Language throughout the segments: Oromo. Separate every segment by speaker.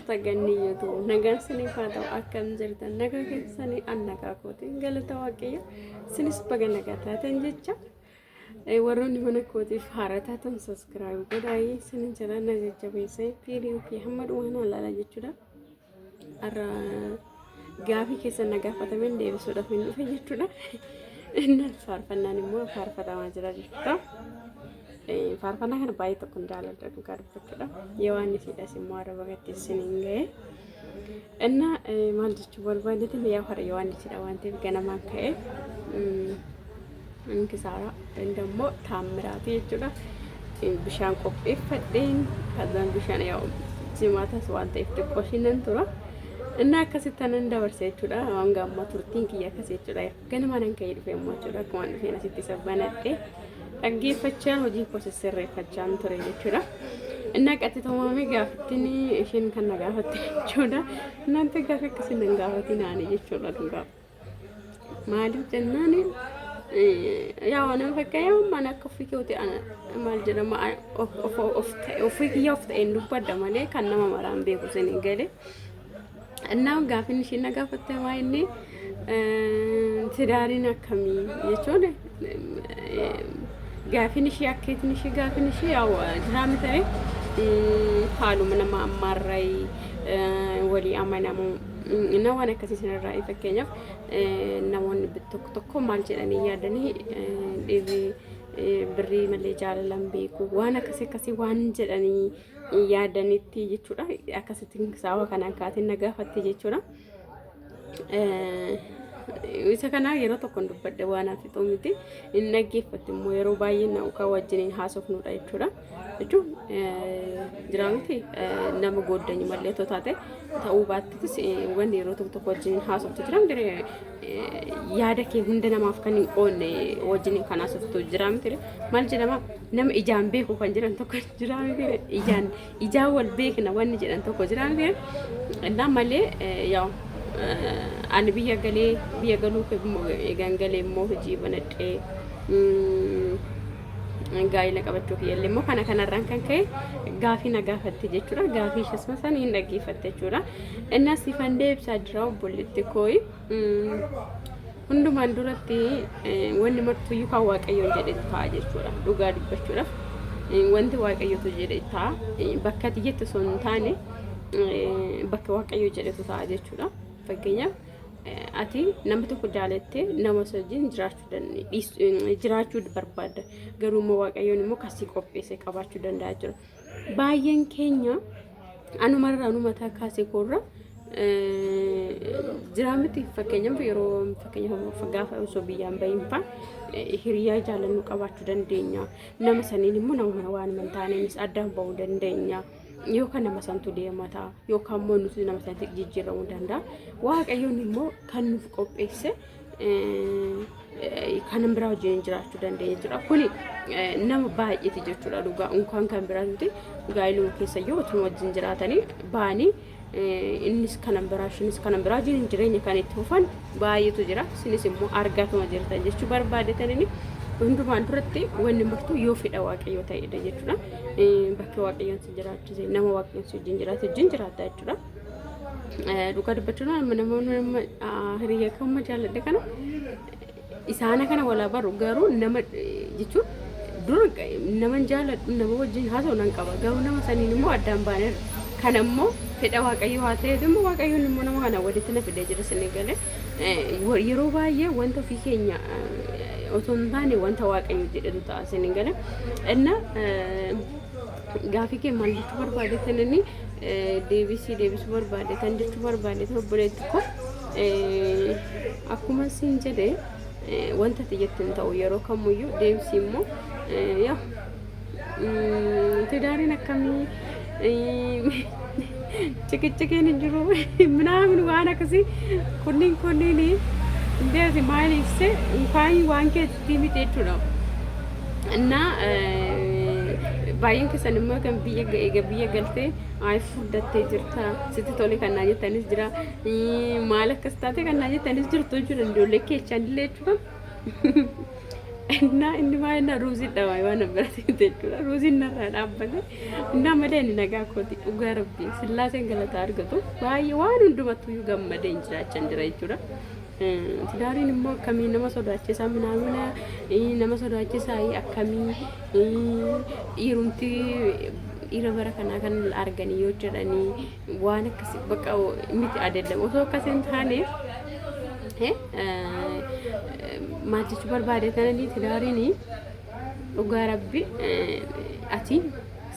Speaker 1: Hordoftoota Gannii YouTube nagaan isiniif haa ta'u. Akkam jirtan? Nagaa keessanii? An nagaa kootiin, galata Waaqayyo. Isinis baga nagaa taatan jecha. Warroonni mana kootiif haaraa taatan subscribe godhaa isinin jedha, na jajjabeessee viidiyoo kee hamma dhumaa na ilaala jechuudha. Har'a gaafii keessan na gaafatameen deebisuudhaaf hin dhufe jechuudha. Inni faarfannaan immoo faarfatamaa jira jechuudha. Faarfannaa kana baay'ee tokkon jaalladha dhugaa dubbachuudha. Yohaannisiidhas immoo har'a bagatti isiniin ga'e. Inna maal jechuu barbaadeetiin, yaa har'a Yohaannisiidha waan ta'eef ganamaan ka'e. Inkisaaraa inni immoo taammiraati jechuudha. Bishaan qopheeffadheen kazaan bishaan yaa jimaatas waan ta'eef xiqqoo ishii nan tura. Inni akkasitti nan dabarse jechuudha. Hanga ammaa turtiin kiyya akkas jechuudha. Ganamaan nan ka'ee dhufe immoo jechuudha. Akkuma dhufeen asitti isa banadhe dhaggeeffachaan hojii koo sissirreeffachaan ture jechuudha. Inni akkatti tumamee gaafattiin isheen kan na gaafatte jechuudha. Naanti gaafa akkasii nan gaafatiin ani jechuudha dhugaa. Maaliif jennaan, yaa nama fakkeenyaaf mana akka ofii keetii maal jedhama, ofii kiyya of ta'een dubbadha malee kan nama maraan beeku isin galee. Innaa gaafin isheen na gaafatte waa inni tidaariin akkamii jechuun gaafin ishee akkeetiin ishee gaafin ishee yaa jiraami ta'e haaluma nama ammaarraa walii amanamuu na waan akkasii sanarraa. Fakkeenyaaf namoonni tokko tokko maal jedhanii yaadanii, dhiirri birrii malee jaalalan beeku, waan akkasii akkasii waan jedhanii yaadanitti jechuudha. Akkasitti sababa kanaan kaateen na gaafatte jechuudha. Isa kana yeroo tokkoon dubbadhe waan fixuu miti. Inni dhaggeeffatte immoo yeroo baay'ee na kan wajjiniin haasofnudha jechuudha. Jechuun jira miti, nama gooddanyi mallee otoo taate ta'uu baattis wanni yeroo tokko tokko wajjiniin haasoftu jira miti, yaada kee hunda namaaf kan hin qoodne wajjiniin kan haasoftu jira miti. Maal jedhama, nama ijaan beeku kan jedhan tokko jira miti, ijaan ijaan wal beekna wanni jedhan tokko jira miti. Innaa malee yaa ani biyya galee, biyya galuu eegan galee immoo hojii banadhee gaa'ela qabachuu kiyyallee immoo kana kanarraan kan ka'e gaafii na gaafatte jechuudha. Gaafii ishees san hin dhaggeeffatte jechuudha. Innas sifan deebisaa jira obboleetti kooyi. Hundumaan duratti wanni martuyyuu kan Waaqayyoon jedhetu ta'a jechuudha. Dhugaa dubbachuudhaaf wanti Waaqayyotu jedhe ta'a. Bakka ati jettu osoo hin taane bakka Waaqayyo jedhetu ta'a jechuudha. Fakkeenyaaf ati nama tokko jaalattee nama isa wajjin jiraachuu barbaadda. Garuu immoo Waaqayyoon immoo kasii qopheesse qabaachuu danda'a jechuudha. Baay'een keenya anumarraa anumataa kaasee koorra jiraa miti. Fakkeenyaaf yeroo fakkeenyaaf gaafa osoo biyyaan bahin faa hiriyaa jaalannu qabaachuu dandeenya. Nama saniin immoo nama waan hin taaneenis addaan ba'uu dandeenya. Yookaan nama santu deema ta'a yookaan immoo nuti nama sanatti jijjiiramuu danda'a. Waaqayyoon immoo kan nuuf qopheesse kan biraa wajjin jiraachuu dandeenya jechuudha. Kuni nama baay'eeti jechuudha dhugaa. Unkaan kan biraa miti, gaa'iluma keessa yoo otuma wajjin jiraatanii ba'anii innis kan biraa ishiinis kan biraa wajjin jireenya kan itti fufan baay'eetu jira. Isinis immoo argaatuma jirtan jechuu barbaadetanii hundumaan duratti wanni martuu yoo fedha Waaqayyoo ta'edha jechuudha. Bakka Waaqayyoon si jiraachise, nama Waaqayyoon si wajjin jiraate wajjin jiraatta jechuudha. Dhugaa dubbachuun namoonni hiriyaa kan jaalladhe kana isaana kana walaa baru, garuu nama jechuun dura nama jaaladhu, nama wajjin haasa'u nan qaba, garuu nama saniin immoo addaan baaneerra. Kana immoo fedha Waaqayyoo haa ta'eef immoo Waaqayyoon immoo nama kana walitti na fidee jira isin galee. Yeroo baay'ee wanta ofii keenya otoo hin taane wanta Waaqayyo jedhetu ta'a isin galee. Inna gaafii kee maal jechuu barbaadetan, inni deebisii deebisuu barbaadetan jechuu barbaadetan, obboleetti koo, akkuma siin jedhe wanta ati jettu hin ta'u yeroo kamuyyuu. Deebisii immoo yaa tidaariin akkamii, ciqiciqiin hin jiru minaamin waan akkasii kunniin kunniin deebisi maal ibse inkaan waan keetti miti jechuudha. Innaa baay'een keessan immoo kan biyya eega biyya galtee ay furdattee jirta, sitti tole kan naa jettanis jira, maal akkas taate kan naa jettanis jirtu jechuudha, ijoollee keechaan illee jechuudha. Innaa inni maa innaa ruuzii dhabame waan biratti jechuudha. Ruuziin narraa dhaabbate. Innaa malee inni nagaa kooti dhugaa rabbii sillaaseen galataa argatu baay'ee waan hundumattuyyuu gammadee hin jiraachaa jira jechuudha. Tidaariin immoo akkamii nama sodaachisaa minaamina nama sodaachisaa akkamii dhiirumti dhiira bara kanaa kan arganii yoo jedhanii waan akkasii bakka miti adeemu osoo akkas hin taane maal jechuu barbaade tananii tidaariin dhugaa rabbi ati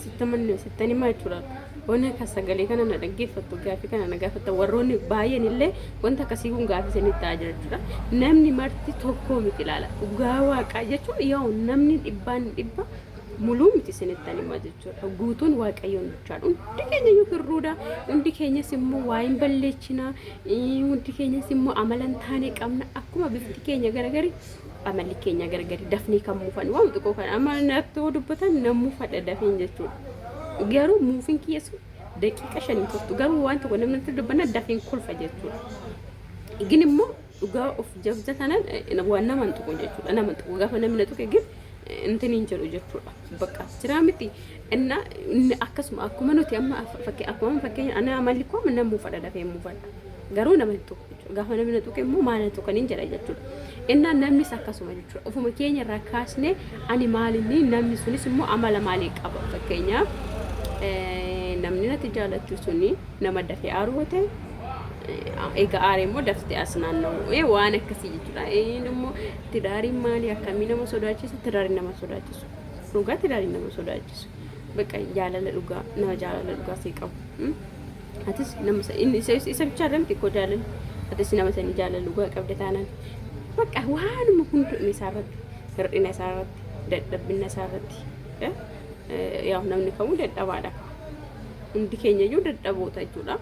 Speaker 1: sittamanne sittan himaa jechuudha. Wanni akka sagalee kana na dhaggeeffattu gaaffii kana na gaafatta warroonni baay'een illee wanta akkasii kun gaaffii isinitti ta'aa jira jechuudha. Namni marti tokkoo miti ilaala. Dhugaa waaqaa jechuun yoo namni dhibbaan dhibba muluu miti isinittan hima jechuudha. Guutuun waaqayyoon bichaadha. Hundi keenya iyyuu hirruudha. Hundi keenyas immoo waa hin balleechina. Hundi keenyas immoo amala hin taane qabna. Akkuma bifti keenya garagari amalli keenya gargari dafnee kan muufan waan xiqqoo kan amma natti yoo dubbatan nan muufadha dafeen jechuudha. Garuu muufiin kiyya sun daqiiqa shanii turtu garuu waan tokko namni natti dubbanna dafeen kolfa jechuudha. Gin immoo dhugaa of jabja tanan waan nama hin tuqu jechuudha. Nama hin tuqu gaafa namni na tuqe gin intin hin jedhu jechuudha. Bakka jiraa miti inna inni akkasuma akkuma nuti amma fakkii akkuma fakkeenya ana amalli koo nan muufadha dafee muufadha. Garuu nama hin tuqu jechuudha. Gaafa namni na tuqe immoo maal na tuqaniin jedha jechuudha. Innaan namnis akkasuma jechuudha. Ofuma keenya irraa kaasnee ani maalinni namni sunis immoo amala maalii qaba fakkeenyaaf namni natti jaallattu suni nama dafee aaruu yoo ta'e egaa aaree immoo daftee as naanna'u waan akkasii jechuudha. Inni immoo tidaariin maali akkamii nama sodaachisa tidaariin nama sodaachisu dhugaa tidaariin nama sodaachisu bakka jaalala dhugaa nama jaalala dhugaa sii qabu. Atis nama inni isa bichaa irra miti koo jaalala atis nama sanii jaalala dhugaa qabda taanaan bakka waanuma hunduma isaa irratti hir'ina isaa irratti dadhabbina isaa irratti yaa namni kamuu dadhabaadha hundi keenya iyyuu dadhaboota jechuudha.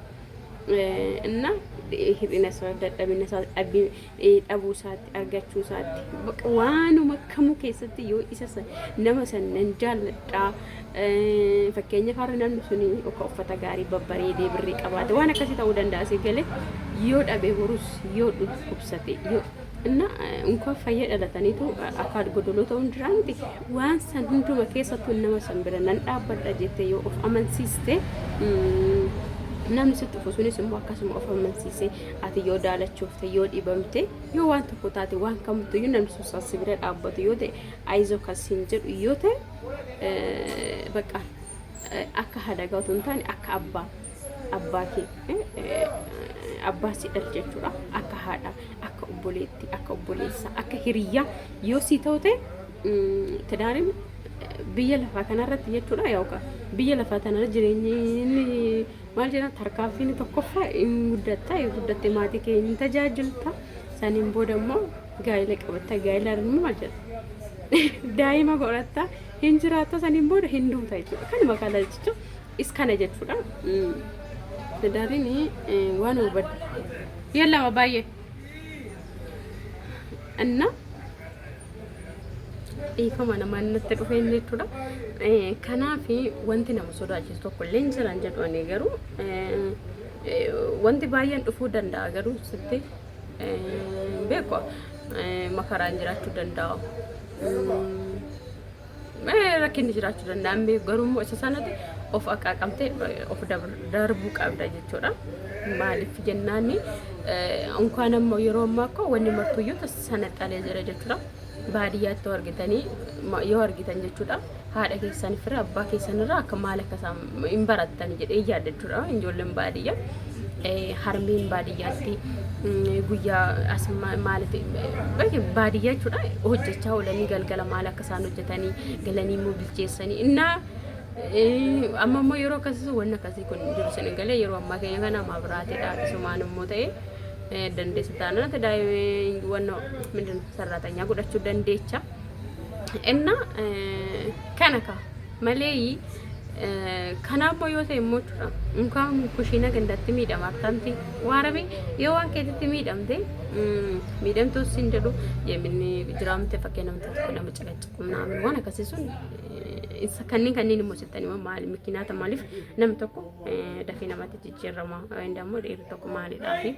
Speaker 1: Inna hir'ina isaa dadhabina isaa dhabuu isaatti argachuu isaatti waanuma kamuu keessatti yoo isa nama san nan jaalladha fakkeenyaaf har'a namni suni akka uffata gaarii babbareedee birrii qabaate waan akkasii ta'uu danda'a si galee yoo dhabe borus yoo dhukkubsate yoo inna unkaan fayya dhalataniitu akka godoloo ta'uun jiraa miti waan san hunduma keessattuu nama san bira nan dhaabbadha jettee yoo of amansiiste namni sitti dhufu sunis immoo akkasuma of amansiise ati yoo daalachoofte yoo dhibamte yoo waan tokko taate waan kamtuyyuu namni sun si bira dhaabbatu yoo ta'e ayizoo kan siin jedhu yoo ta'e bakka akka hadagaa otoo hin taane akka abbaa abbaa kee abbaa si dhalche jechuudha akka haadha akka obboleetti akka obboleessa akka hiriyyaa yoo sii ta'u ta'e tidaariin biyya lafaa kanarratti jechuudha yookaan biyya lafaa kanarra jireenyi inni maal jedhan tarkaanfiin tokkoffaa hin guddatta yoo guddatte maatii kee hin tajaajilta saniin booda immoo gaa'ela qabatta gaa'ela immoo maal jedha daa'ima godhatta hin jiraatta saniin booda hin duuta jechuudha kanuma kana jechuun is kana jechuudha tidaariin waan hubadhu yallama baay'ee እና dhiifama namaan natti dhufeen jechuudha. Kanaaf wanti nama sodaachisu tokko illee hin jiran jedhu ani garuu wanti baay'een dhufuu danda'a garuu sitti beeku makaraan jiraachuu danda'a. Rakkinni jiraachuu danda'a hin beeku garuu immoo isa sanatti of aqaaqamtee of darbuu qabda jechuudha. Maaliif jennaan unkaan amma yeroo ammaa akka wanni martuyyuu sana xalee jira jechuudha. Baadiyyaatti yoo argitanii yoo argitan jechuudha. Haadha keessan fira abbaa keessan irraa akka maal akka isaan hin barattan jedhee yaada jechuudha. Ijoolleen baadiyyaa harmeen baadiyyaatti guyyaa as maaliif baadiyyaa jechuudha hojjechaa oolanii galgala maal akka isaan hojjetanii galanii immoo bilcheessanii innaa amma immoo yeroo akkasii wanni akkasii kun jiru sin galee yeroo ammaa keenya kana maabiraatiidha isumaan immoo ta'e dandeessa taanaan ati wanno mindin sarraatanyaa godhachuu dandeecha. Inna kana ka malee kanaa immoo yoo ta'e immoo jechuudha unkaan kushiina gandatti miidhama akkanti waarabi yoo waan keetitti miidhamte miidhamtuus hin jedhu yeminni jiraamte fakkii namni tokko nama caqacaqu naamin waan akkasii sun isa kanneen kanneen immoo sittanii immoo maali mikinaata maaliif namni tokko dafee namatti jijjiirama inni immoo dhiirri tokko maalidhaa fi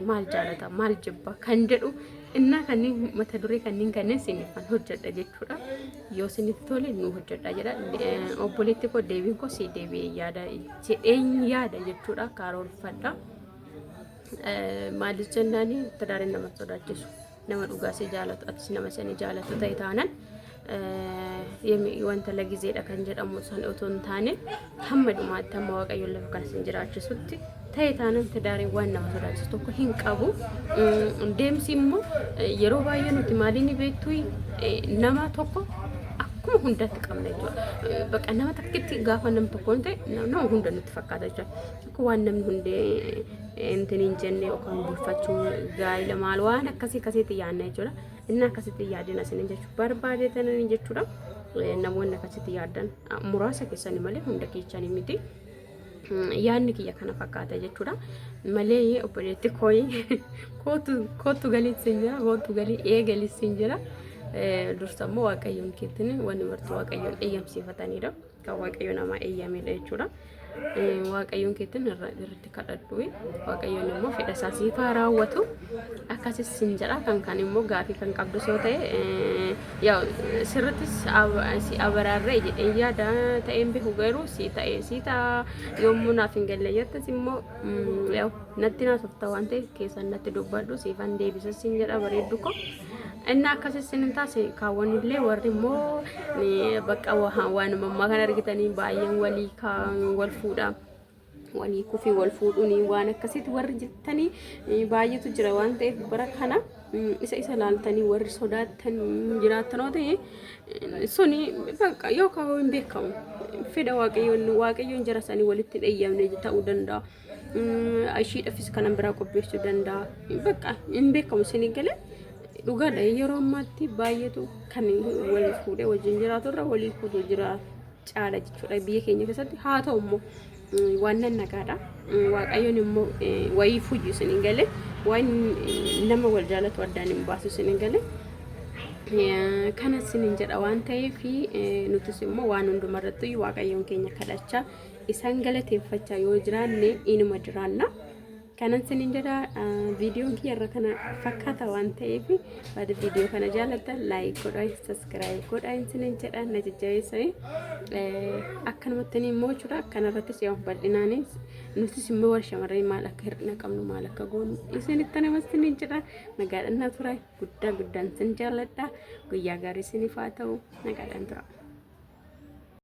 Speaker 1: Maal jaalata, maal jibba kan jedhu innaa kanneen mata duree kanneen kanneen siniifan hojjedha jechuudha. Yoo siniif tole nu hojjedha jedha. Obboleetti koo, deebiin koo si deebi'ee yaada jedheen yaada jechuudha, karoorfadha. Maaliif jennaani, tidaariin nama sodaachisu, nama dhugaa si jaalatu, atis nama sani jaalatu ta'e taanan, wanta lagizeedha kan jedhamu san otoo hin taane, hamma dhumaatti, hamma Waaqayyoon lafa kana sin jiraachisutti ta'e taanan, tidaariin waan nama sodaachisu tokko hin qabu. Deemsi immoo yeroo baay'ee nuti maaliin beektu, nama tokko akkuma hundatti qabna jechuudha. Bakka nama takkitti gaafa nam tokko hin ta'e, nama hunda nutti fakkaata jechuudha. Akka waan namni hundee intin hin jenne yookaan bulfachuu gaa'ila maal waan akkasii akkasiitti yaadna jechuudha. Inni akkasitti yaadina isinin jechuu barbaadeetanii jechuudha. Namoonni akkasitti yaadan muraasa keessanii malee hunda keessanii miti. Yaadni kiyya kana fakkaata jechuudha. Malee obboleetti kooyi, kootu kootu galiin sin jira, kootu galii eegalis sin jira. Dursa immoo Waaqayyoon keetiin wanni marti Waaqayyoon eeyyamsiifatanidha. Kan Waaqayyo namaa eeyyamedha jechuudha. Waaqayyoon keetiin irratti kadhadhu. Waaqayyoon immoo fedha isaa siif haa raawwatu. Akkasis sin jedha. Kan immoo gaafii kan qabdu soo ta'e, yaa sirritti si abaraarree jedhee yaada ta'een beeku, garuu si ta'e si ta'a yommuu naaf hin galle jettas immoo, yaa natti naasofta waan ta'eef keessan natti dubbadhu, siifan deebisa sin jedha, bareeddu ko. Inni akkasis sin hin taase, kaawwanillee warri immoo bakka waanuma ammaa kan argitanii baay'een walii wal fuudha. Walii kufii wal fuudhuun waan akkasitti warri jettanii baay'eetu jira waan ta'eef, bara kana isa isa laaltanii warri sodaattan jiraattanoo ta'e, suni bakka yookaan hin beekamu. Fedha Waaqayyoon, Waaqayyoon jara sanii walitti hin eeyyamne ta'uu danda'a. Ishiidhaafis kanan biraa qopheessuu danda'a. Bakka hin beekamu isinii galee. Dhugaadha, yeroo ammaatti baay'eetu kan wal fuudhee wajjin jiraatu irra walii fuudhu jira caala jechuudha biyya keenya keessatti. Haa ta'u immoo waan nan nagaadha. Waaqayyoon immoo wayii fuyyu isin galee, waan nama wal jaalatu addaan hin baasu isin galee. Kana isinin jedha waan ta'eef, nutis immoo waan hundumarratti Waaqayyoon keenya kadhachaa, isaan galateeffachaa yoo jiraanne inuma jiraanna. Kanan isinin jedha, viidiyoon kiyya irra kana fakkaata waan ta'eef, warri viidiyoo kana jaallattan like godhaa, subscribe godhaa isinin jedha, na jajjabeessanii akkanumatti immoo jechuudha. Kanarrattis yoo bal'inaanis nutis immoo warra shamarranii maal akka hir'ina qabnu, maal akka goonu isinitti nama isinin jedha. Nagaadhaan na tura. Guddaa guddaan isin jaalladha. Guyyaa gaarii isiniif haa ta'u. Nagaadhaan tura.